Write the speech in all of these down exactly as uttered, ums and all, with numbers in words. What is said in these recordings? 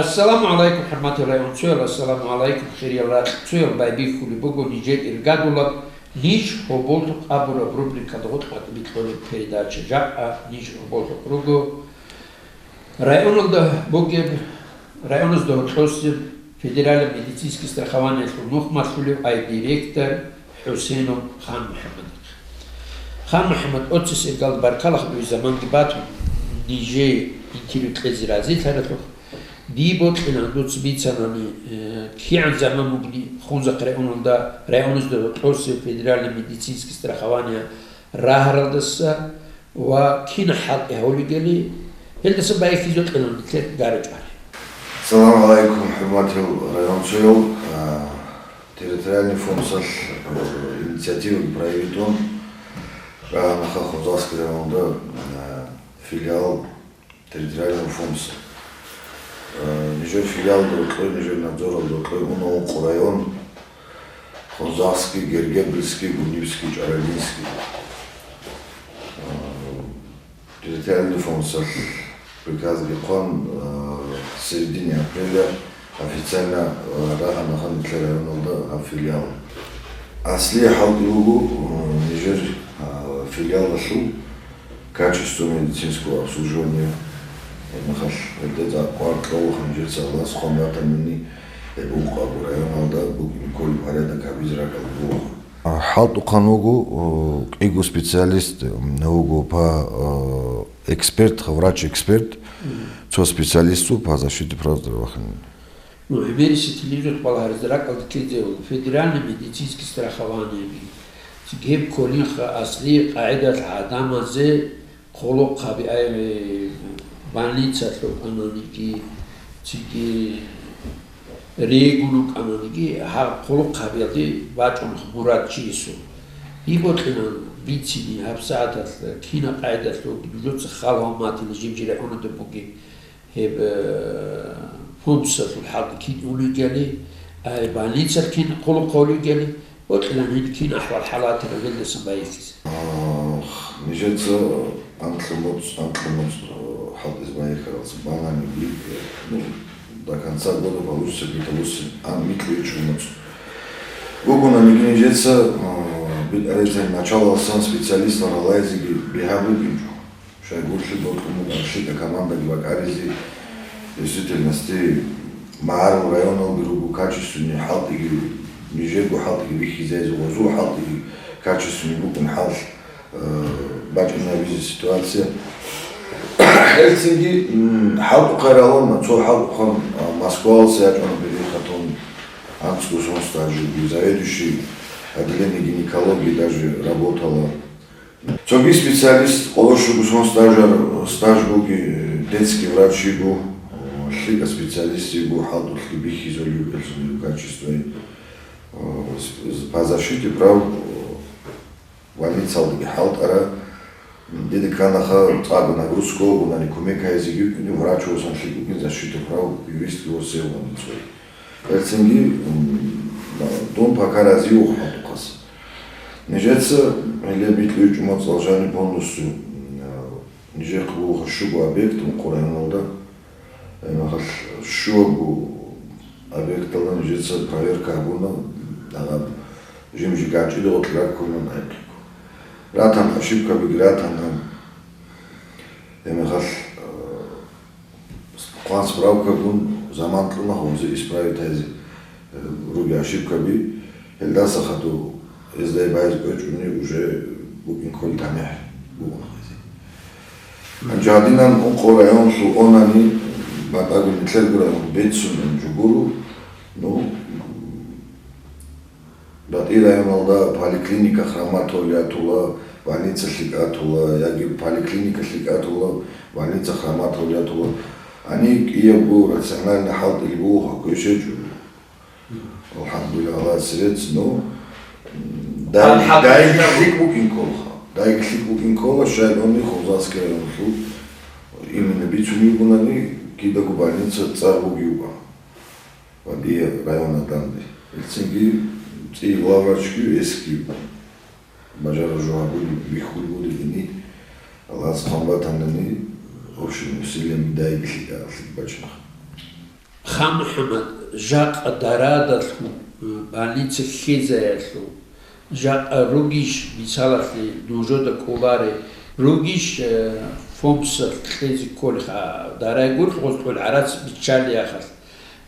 Ассаламу гӀалайкум, хӀурматал районцоял, ассаламу гӀалайкум, хириял ракьцоял. Байбихьулеб буго нижер иргадулаб, ниж гьоболлъухъ абураб рубрикада гъоркь бикьулеб передача. Жакъа ниж гьоболлъухъ руго районалда бугеб, районазда гьоркьосеб федеральный медицинский страхованиялъул нухмалъулев, ай директор ХӀусейнов Хан МухӀаммадихъе. Хан МухӀаммад, оцис иргал баркалла, дуе заманги батун, нижее интервью кьезе разилъаралъухъ. Дие бокьилан дуца бицанани, э, кигӀан заман бугони Хунзахъ районалда, районазда гьоркьосеб федеральный медицинский страхование рагьаралдаса ва кинаб хӀалтӀи гьавулигали, гьелдаса байбихьизе кьелан нилъер гара-чӀвари. Салам гӀалайкум, хӀурматал районцоял. А, территориальный фондалъ, э, инициатива проявитун, а, нахъа Хунзахский районда, а, филиал территориального фондаса. Э, нижер филиалда гьоркьой, нижер надзоралда гьоркьой уна ункъо район: Хунзахский, Гергебильский, Гунибский, ЧӀаралинский. Э, территориальный фондасалъ приказги хъван, э, в середине апреля официально, э, рагьана нилъер районалда гьаб филиал. Аслияб хӀалтӀи буго, э, нижер, э, филиалалъул качество медицинского обслуживания. Гьеб мехалъ гьелда цӀакъ кӀвар кьола, нижеца Аллагьас хъван батани, гьеб ункъабго районалда букӀине кколеб порядок гьабизе ракӀалде буго. ХӀалтӀухъан вуго, о, кӀиго специалист, м, вуго по, о, эксперт, врач-эксперт, цо специалист вуго по защите прав здравоохранения. Ну, гӀемерисел телевизор балагьаризе ракӀалде ккезе, федеральный медицинский страхованиеги, цинги гьеб кколинха аслияб къагӀидалъ гӀадамазе хъулухъаби, ай, больницалъул кӀананиги, цинги регун рукӀананиги, гьаб хъулухъабиялде бачӀунха мурад чиясул. Гьеб бокьилан бицине гьабсагӀаталъ кинаб къагӀидалъулги нужеца хал гьабун батила жиб-жиб районада бугеб. Гьеб, э, фондасалъул хӀалтӀи кин унигали, ай, больницалъ кин хъулухъ гьавулигали, бокьилан гьеб кин ахӀвал-хӀалатал гьелдасан байбихьизе. Ах, нижеца анкьа-моцӀ, анкьа-моцӀ, э, хӀалтӀизе байбихьаралдаса банани, э, ну, до конца года получится где-то восемь, а, микьго ичӀго моцӀ. Бугонаниги нижеца, э, битӀараб началалдасан специалистал ралайзеги бигьа букӀинчӀо. Щайгурелъул бокьун буго лъикӀаб командаги бакӀаризе. В действительности, магӀарул районалги руго качественный хӀалтӀиги, нижерго хӀалтӀиги бихьизайзе, гъозул хӀалтӀиги качественный букӀин хӀал, э, бачӀинабизе ситуация. Гьелцинги, м, хӀалтӀухъ ралана, цо хӀалтӀухъан, а, Москвалдаса ячӀана бегьерхатун, анцӀго сон стаж бугев, заведующий отделением гинекологии даже работала. Цоги специалист, къоло щуго сон стажар, стаж бугев, детский врач йиго, лъикӀаб специалист йиго, хӀалтӀулъги бихьизулев, гьелъул качество, по защите прав, больницалдаги хӀалтӀара. Дида кканаха цӀакъ нагрузка бугони, кумек гьабизеги вукӀине, врач вусан лъикӀ вукӀин, защита прав юристги вуссев вугони цо. Гьелцинги, м, дун пока рази вуго хӀалтӀухъас. Нижеца гьеле бикьичӀо моцӀал жаниб полностью, м, нижехъе буго щуго объект ункъо районалда. Гьеб мехалъ щуго объекталда нижеца проверка гьабуна, гьаб жим-жи гачӀида гъоркь раккунан гӀехъиго. Ратан ошибкабиги ратана. Гьеб мехалъ, э, хъван справкагун заман кьуна гьезие исправить гьаризе, э, ругел ошибкаби, гьелдаса хадуб гьезда гьеб гьаризе кӀвечӀони уже букӀин кколеб тамихӀ бугони гьезие. Гьанже гьадинан ункъо районалъул онани, батӀаго нилъерго район бицун жо гуро, ну, БатӀи районалда поликлиника храматулев ятула, больница лъикӀатула, яги поликлиника лъикӀатула, больница храматулев ятула. Гьаниб кӀиябго рациональный хӀалтӀи буго, гьакӀищ гьечӀо. АлхӀамдулиллагь, Аллагьасе рецц, ну, дай-, дайги лъикӀ букӀин кколаха. Дайги лъикӀ букӀин ккола, щайгони Хунзахский районалъул именно бицун йигони, кидаго больница цӀар бугеб буго. Ва дие районал данде. Гьелцинги цӀи главврачги эсги бажараб жо гьабулеб, бихьулеб буго гьениб, Аллагьас хъван батанани, общими усилиями дайги лъикӀа-, лъикӀ бачӀина. ХанмухӀамад, жакъа дарадалъун, э, больница хьезаялъул, жакъа ругищ, мисалалъе, нужеда кӀоларе, ругищ, э, ФОМСалъ кьезе кколеха, дарай гурлъ гъоз кьол гӀарац биччалиахъалъ?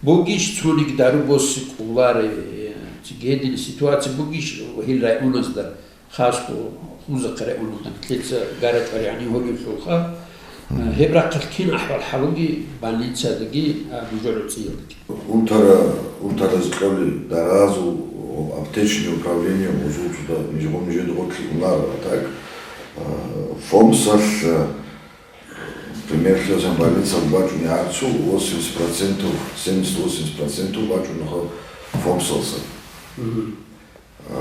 Бугищ цоник дару босе кӀоларе, э, гьедин ситуация бугищ гьел районазда? Хасго хузахъе районазда лъица гарачӀваригӀани гьолевлъулха. Гьеб рахъалъ кин ахӀвал-хӀалуги больницадаги, а, нужер гӀуцӀиялдаги. Унтара, унтараз кьоли даразул, аптечное управление гъозул цуда нижгъун нижеда гъорлъи унаро, а так, а, ФОМСалъ, а, пример лъезан больницал бачӀуни гӀарцул восемьдесят процентов, семьдесят-восемьдесят процентов бачӀунха ФОМСалса. А,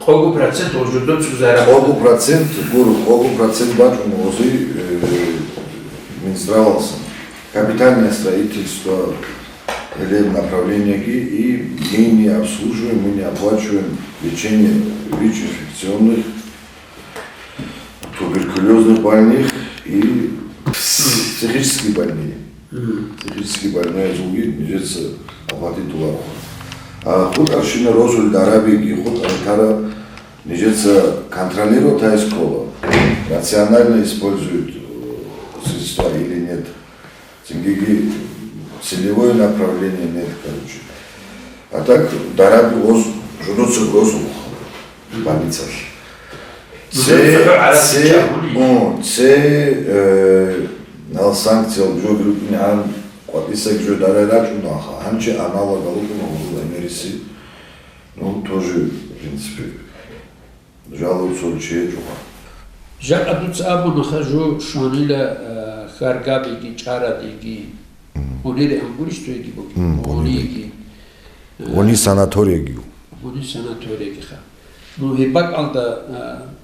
Къого процент гъожудо цузара. Къого процент, гуро, къого процент бачӀун гъози, э, Минздравалсан. Капитальное строительство, гьеле направлениеги, и мы не обслуживаем, мы не оплачиваем лечение ВИЧ-инфекционных, туберкулезных больных и психически больные. Психически больные зулги нижеца оплатить дуларха. А хутӀарщина розул дарабиги, хутӀар тара нижеца контролировать гьайс ккола, рационально используют, э, средства или нет. Цингиги целевое направление нет, короче. А так, дараби гъоз, жодоца гъоз больницалъ. Ну, Це, цохӀо гӀарац це, чагьуни. О, це, э, нал санкциял жо рукӀингӀан къватӀисаг жо дарай рачӀунаха, гьанчи аналогал рукӀуна гьурул эмериси. Ну, тоже, в принципе, жалуются чи гьечӀоха. Жакъа дуца абунаха жо шанила, э, хьаргабиги, чӀарадиги, гьунире ангурищ цоги буги, Мгм, гьуниги. Гьуни санаториягив. Гьуни санаториягиха. Ну, гьеб бакӀалда,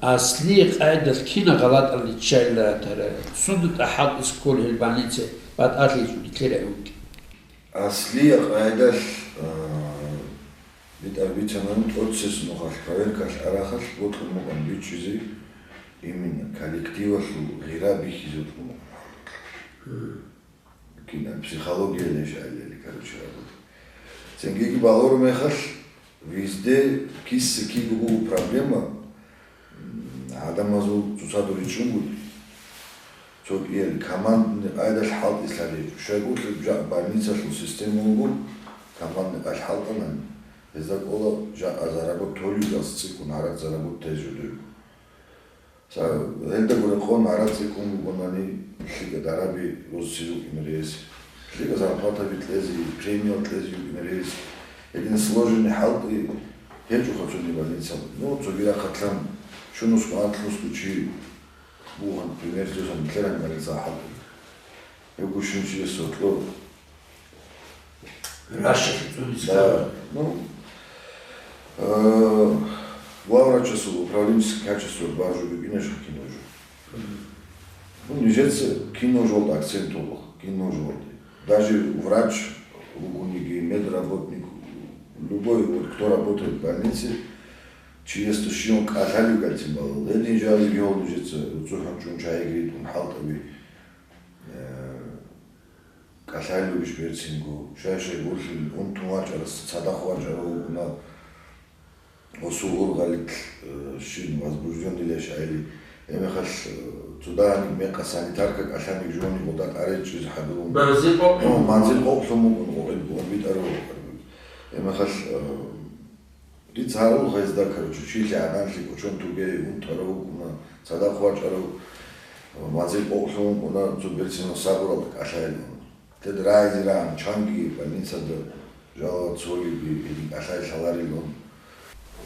а, аслие къайдалъ кина гъалатӀал риччайиларатара, цунда тӀахӀал искол гьел больнице батӀалъи рикьера унги. Аслие къайдалъ, а, битӀарбицанан тӀоцес нухалъ проверкалъ арахалъ бокьун букӀан бичӀчӀизе, именно коллективалъул гъира бихьизе букӀун букӀан. Кин психологиялищ гьалели, короче, работа. Цинги балур мехалъ, везде киса киго буго проблема, м, гӀадамазул цоцазда ричӀчӀунгутӀи. Цо кӀиял командный къайдалъ хӀалтӀи лъалеб. Щайгурелъул жакъ больницалъул система буго, командный къайдалъ хӀалтӀанани, гьезда кӀола жакъа заработал югас цӀикӀкӀун гьарак заработал жо дойго. Ца-, гьелда гурехъон гӀарац цӀикӀкӀун бугонани, лъикӀа дараби росси рукӀине рес, лъикӀа зарплатаби кьезе, премиял кьезе рукӀине рес. Гьедин сложенный хӀалтӀи гьечӀоха цоги больницал. Ну, цоги рахъалъан чунусго анлънусго чи буган, пример, цосан лъеран больница хӀалтӀи. Гьеб гущин чияс гьоркьор Ращалъе цӀунизе Да, ккани. Ну, э, главврачасул управленческое качество баржу бикӀинежха киножо. Ну, нижеца киножолда акцент гьобах, киножолда. Даже врач вугониги, медработник, любой, вот, кто работает в больнице, чиясда щиван кӀалъалев гальцин балал. Гьедин жазе гьев нижеца, уцухӀун чӀун чагӀиги ритӀун хӀалтӀаби. Э, кӀалъалев иш берцинго, шай-шай гурлъи унтун вачӀарас цадахъ вачӀарав вукӀуна, гъосул ургъалилъ, э, щин возбуждённыйлъи гьайли. Гьебмехалъ, э, цо дагьаниб мекъа санитарка кӀалъаниб жони гъода тӀаречӀчӀизе хӀадурун. Манзил къокълъун. О, манзил къокълъун вукӀун, гъоркь бугун битӀарав вукӀарав. Гьебмехалъ, э, Дица гьарулха гьезда, короче, чилъи гӀаданлъи кӀочон тугей, унтарав вукӀуна, цадахъ вачӀарав, манзил къокълъун вукӀуна, цо берцинав сабуралда кӀалъайилан. Тед рагӀизе рагӀан, чанги больницада жалават цолиги гьедин кӀалъай лъаларилан.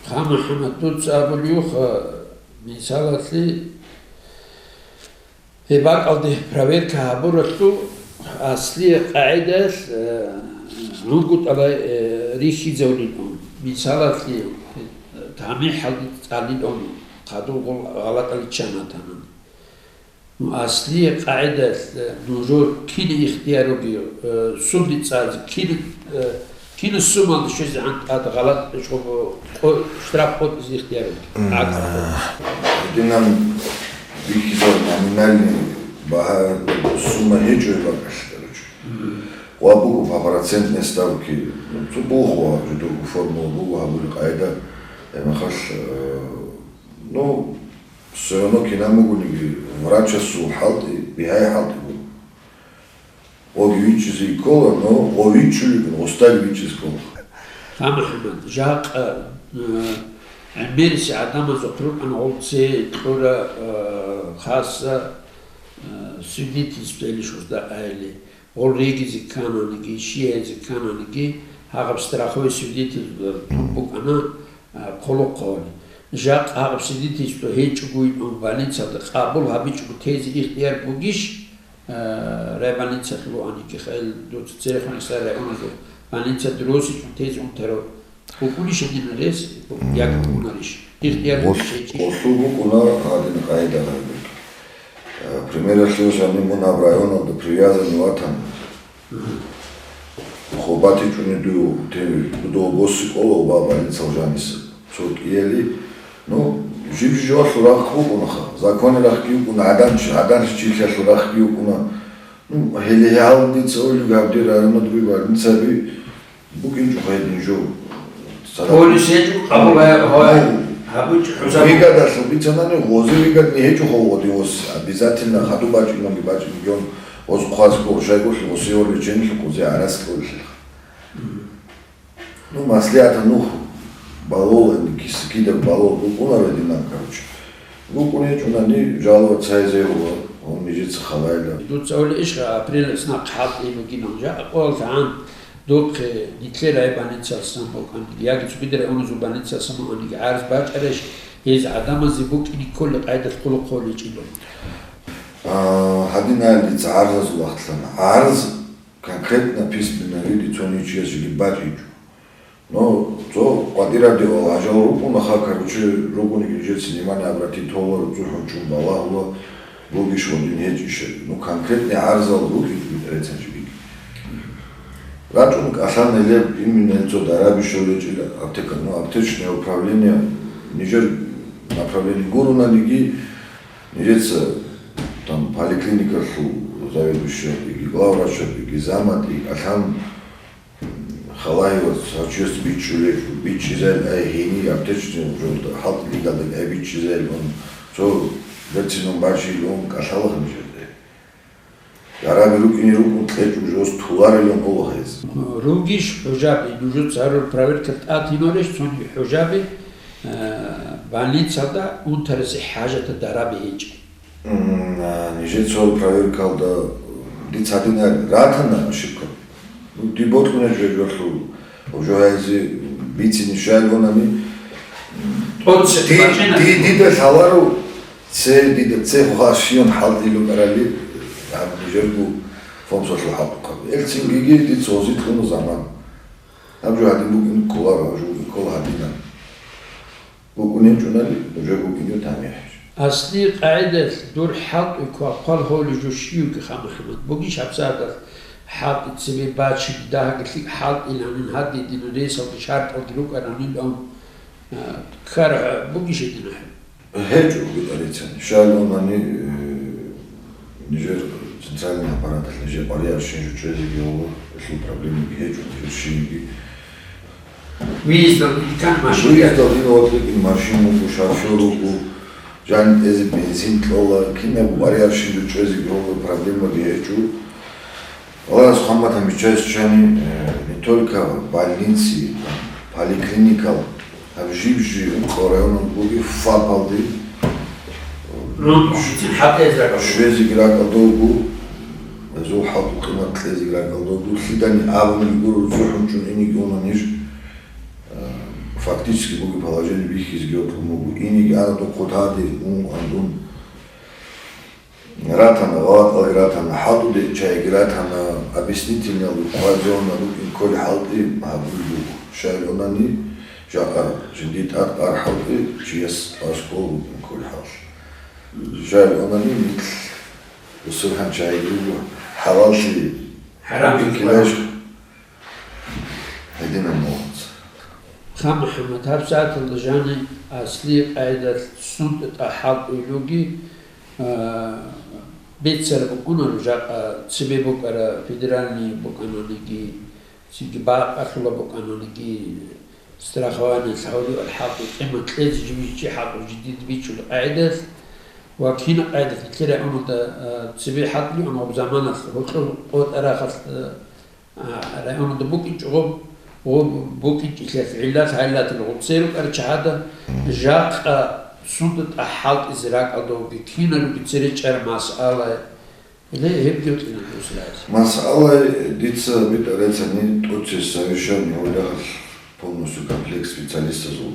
Ха, МухӀаммад, дуца абулевха, мисалалъе, Гьеб бакӀалде проверка гьабуралъул аслие къагӀидаялъ, э, ругутӀалай, э, рихьизавлил ун. Мисалалъе, э, тамихӀалде цӀалил ун, хадуб гъол гъалатӀал чан атана. Ну, аслие къагӀидаялъ, э, нужер кин ихтияр ругев, э, сунде цӀазе, кин, э, Кин сумал щвезегӀан тӀад гъалатӀ къо-, штраф къотӀизе ихтияр бугеб? М, гӀакълу. Гьединан бихьизаб номинальный багьа, сумма гьечӀо гьеб бакӀалъ, короче. Мгм. Ва буго по процентной ставке, ну, цо буго жидерго формула буго гьабулеб къайда, гьебмехалъ, э, ну, все равно кинаб бугониги, врачасул хӀалтӀи, бигьай хӀалтӀи буго. Гъоги вичӀчӀизе ккола, но гъо вичӀчӀулеб, гъосдаги вичӀчӀизе ккола. Гьа, МухӀаммад, жакъа, э, гӀемерисел гӀадамазухъ рукӀана гъол цее кьура, э, хаса, э, свидетельствоялъе гъозда айли. Гъол регизе ккананиги, щиязе ккананиги, гьагъаб страховой свидетельство тун букӀана, а, хъулухъалъ. Жакъа гьагъаб свидетельство гьечӀого витӀун больницалда къабул гьабичӀого тезе ихтияр бугищ, а, райбольницалъув аниги, хӀел дуца церехун исай районазул больницаде росичӀун тезе унтарав? БукӀунищ гьединал рес, яги букӀунарищ? Ихтияр Гъос-, бугищ гьечӀищ? Гъосул букӀуна гьадин къайда гьабун. Э, примералъе жаниб мун гьаб районалда привязанный ватани. Хо батичӀони дов, те дудул боси кӀола оба больницал жаниса. Цо кӀияли, ну, жиб-жибалъул рахъ букӀунаха, законе рахъги букӀуна, гӀадан-, гӀаданлъи чилъиялъул рахъги букӀуна. Ну, гьеле гьал дица ойлуги гьаб дир районал дуе больницаби букӀинчӀо гьедин жо. Полис гьечӀо, къабул гьа-, гьа-, гьабичӀо хӀусаб. Бригадалъул бицанани, гъозе бригадни гьечӀо хо гъодин гъос, обязательно хадуб бачӀинанги бачӀинги гьон, гъоз хъвазго, шайгулъи гъосиyor лечениялъе гъозе гӀарац кьолелъилха. Ну, маслигӀатаб нух балола, кис-, кида балола букӀунаро динаб, короче. БукӀун гьечӀунани, жалоба цайзе гьула, гьун нижеца халайла. Дуца гьула ишгъа апрелалъ нахъ хӀалтӀи бугилан, жакъа къоялъ гӀан духъе нилъер райбольницалъсан букӀанги, яги цогидал районазул больницалъсан букӀанги, гӀарз бачӀарищ гьез гӀадамазе букӀине кколеб къайдалъ хъулухъ гьоличӀого? А, гьадин гьалдица гӀарзазул вахтлъана. ГӀарз конкретно письменном виде цониги чиясеги бачӀичӀо. Ну, цо къватӀирадиал гьажал рукӀунаха, короче, ругониги жеца внимание обратить гьолар, цӀухӀун чӀун балагьула, бугищ гьодин гьечӀищ. Ну, конкретный гӀарзал рукӀин рецинчӀебиги. РачӀун кӀалъан гьелеб, именно гьел цо дараби щолечӀила аптека, ну, аптечное управление, нижер направление гуронаниги, нижеца там поликлиникалъул заведующийги, главврачаби, гизаматӀи кӀалъан Халайвас гьав чияс бичӀчӀулел, бичӀчӀизайил ай гьенир аптечный уже хӀалтӀи лигалда ай бичӀчӀизайил ун, цо берцинун бачил ун кӀалъала гьанжеде. Дараби рукӀине рукӀун кьечӀо жос туларилан ола гьез. Ругищ хӀужаби, нужеца гьарураб проверка тӀатинорищ, цони хӀужаби, э, больницалда унтарасе хӀажатаб дараби гьечӀеб? М, а, нижеца проверкалда дица гьадин ратана ошибка. Ну, диб бокьуна жо-, жолъул, жо гьайзе бицине щайгонани. ТӀоцебе ди-, бачӀина. Ди-, дида лъаларо, це дида, це хъугьа щион хӀалтӀи лукӀарали, гьаб нижерго фонсолъул хӀалтӀухъаби. Элцингиги дица гьозитлъуна заман. Гьаб жо гьадин бугин кколаро, гьаб жо бугин ккола гьадинан. БукӀунин чӀунали, уже букӀинев тамихӀ. Асли къагӀидалъ дур хӀалтӀуй квалквал гьолей жо щивги, ха МухӀаммад, бугищ гьабсагӀаталъ хӀалтӀи цебе бачине, дагьаги лъикӀ хӀалтӀиланин, гьадин дин ресалги шартӀалги рукӀаранин ун, а, ккара бугищ гьединахӀе? ГьечӀо, битӀарицани. Щайгонани, э, нижер центральный аппараталъ нижер къваригӀарщин жо чӀезеги гьола, гьелъул проблемаги гьечӀо нижер щинги. Выездалда итан машин. Выездалда ин ватӀликин машин вуго, шофёр вуго, жан тӀезе бензин кьола, кинаб вариант щиб чӀезеги гьола, проблемаги гьечӀо. Аллагьас хъаматан биччайс чани, э, не только больници, там, поликлиникал, гьаб жиб-жиб районал буги ФАПалде, Ну, хӀатӀ гьез ракӀалда. Щвезеги ракӀалда вуго, гьезул хӀалтӀу къимат кьезеги ракӀалда вуго, лъидани абуни гуро, рузухӀун чӀун иниги уна ниж. Э, фактически буго положение бихьизеги гьоркьоб буго. Иниги ана духъ хъутаде, ун, андун. Ратана, гъалатӀалги ратана, хӀалтӀуде чайги ратана, объяснительналги хъвазеона, рукӀин кколей хӀалтӀи гьабулеб буго. Щайгонани жакъа жиндир тӀад ар хӀалтӀи чияс аскӀов рукӀин кколей хӀалтӀи. Щайгонани нилъ бусургьан чайги руго, хӀалаллъи ХӀарамлъи килеш. Гьединаб мугъ. Ха МухӀаммад, гьабсагӀаталда жани асли къайдалъ сунтӀа хӀалтӀуй руги, а, Беццараб букӀунаро жакъа цебе букӀараб федеральный букӀананиги, цинги бакъалъула букӀананиги, страхование лъавлиал хӀалтӀи къимат кьезе жибичи хӀалтӀу жидид бичӀчӀул къагӀидалъ ва кина къагӀидалъ нилъер районалда, а, цебе хӀалтӀулеб гьаб заманалъ гьоркьор къотӀарахъалъ, а, А, районалда букӀинчӀого, гъо-, букӀинчӀелъиялъ гӀиллат-гӀиллатал гъуцерукӀарчагӀада жакъа сунда тӀахӀалтӀизе ракӀалда вугеб киналги цере чӀараб масъала, гьебги гьоркьинаб дус рагӀи. Масъала дица битӀарацани тӀоцебе совещание гьабулеб полностью комплекс специалистазул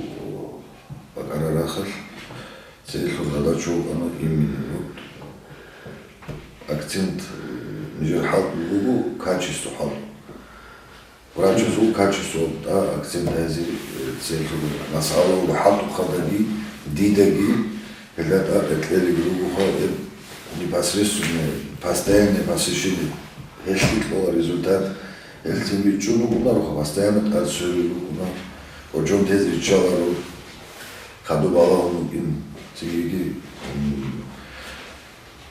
бакӀараб рахъалъ. Цеялъул задача букӀана именно вот акцент, э, нижер хӀалтӀул буго качество хӀалтӀу. Врачазул качество, да, акцент гьазе, э, цеялъул масъала буго хӀалтӀухъадаги, дидаги, гьелда тӀад кьелиги ругоха, э, непосредственно постоянное посещение, гьелъи кьола результат, гьелцинги чӀун рукӀунароха, постоянно тӀад сверун рукӀуна, гьоркьор тезе риччаларо, хадуб балагьун рукӀин, цинги, м,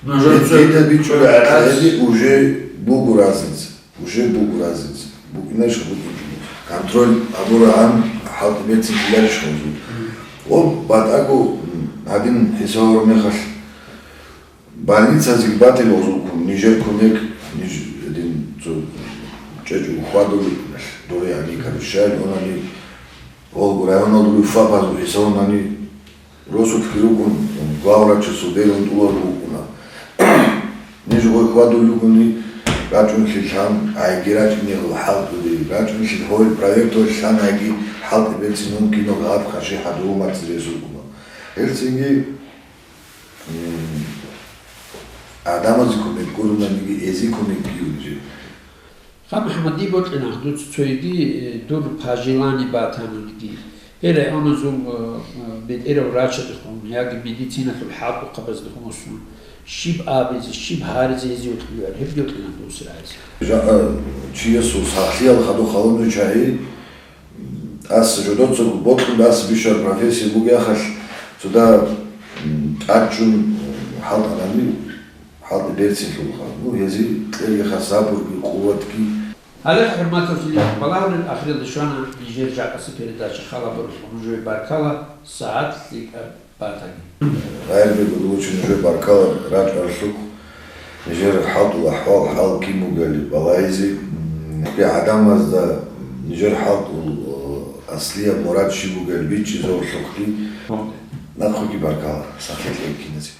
Нужер Дида цо- бичӀчӀулеб гӀакъидаялъе уже буго разница. Уже буго разница. БукӀинарищ, букӀинчӀо. Контроль абурагӀан хӀалтӀи берцин кколарищ гьанже. Об батӀаго, м, гьадин хӀисаб гьабураб мехалъ, больницазеги батила гьезул кум, нижер кумек, ниж гьадин цо чӀечӀого хьвадулеб, дуре гьаниб карущал, онани, гьолго районалда ругел ФАПазул хӀисаб гьабунани, Росулъги рукӀун, главврачасул берун тӀуларго вукӀуна. Ниж гъой хьвадулел ругони, рачӀунлъи лъан, гӀайги рачӀинегӀул хӀалтӀулей, рачӀунлъи гьой проекталъ лъан гӀайги хӀалтӀи берцин мумкинал гьаб хъаши хӀадуру мацӀи рес рукӀуна. Гьелцинги, м, гӀадамазе кумек гуронаниги, эзе кумекги гьабизе. Ха, МухӀаммад, дие бокьана, дуца цоги, э, дур пожелание батаниги. Гьел районазул, э, э, бетӀерав врачаздехун яги медициналъул хӀалтӀухъабаздехун щиб абизе, щиб гьаризе гьезие кьолеб, гьеб бокьана дуца рагӀизе. Жа-, э, чиясул сахлъиял хадуб халун чагӀи, м, тӀаса жодоцаго бокьун тӀаса бищараб профессия бугеб мехалъ, цо дагь, м, тӀадчӀун, м, хӀалтӀанани, хӀалтӀи берцинлъулха. Ну, гьезие кьеги хас сабурги, къуватги. Гьале, хӀурматалъе балагьулел, ахиралде щвана нижер жакъасеб передача. Халаб рухӀун нужее баркала, сагӀат лъикӀаб батаги. Гьайрбек Гулгучи, нужее баркала рачӀаралъухъ, нижер хӀалтӀул ахӀвал-хӀал кин бугебали балагьизе, м, нилъер гӀадамазда нижер хӀалтӀул, э, аслияб мурад щиб бугебали бичӀчӀизавуллъухъги. Нахъеги баркала, сахлъи кьеги киназе.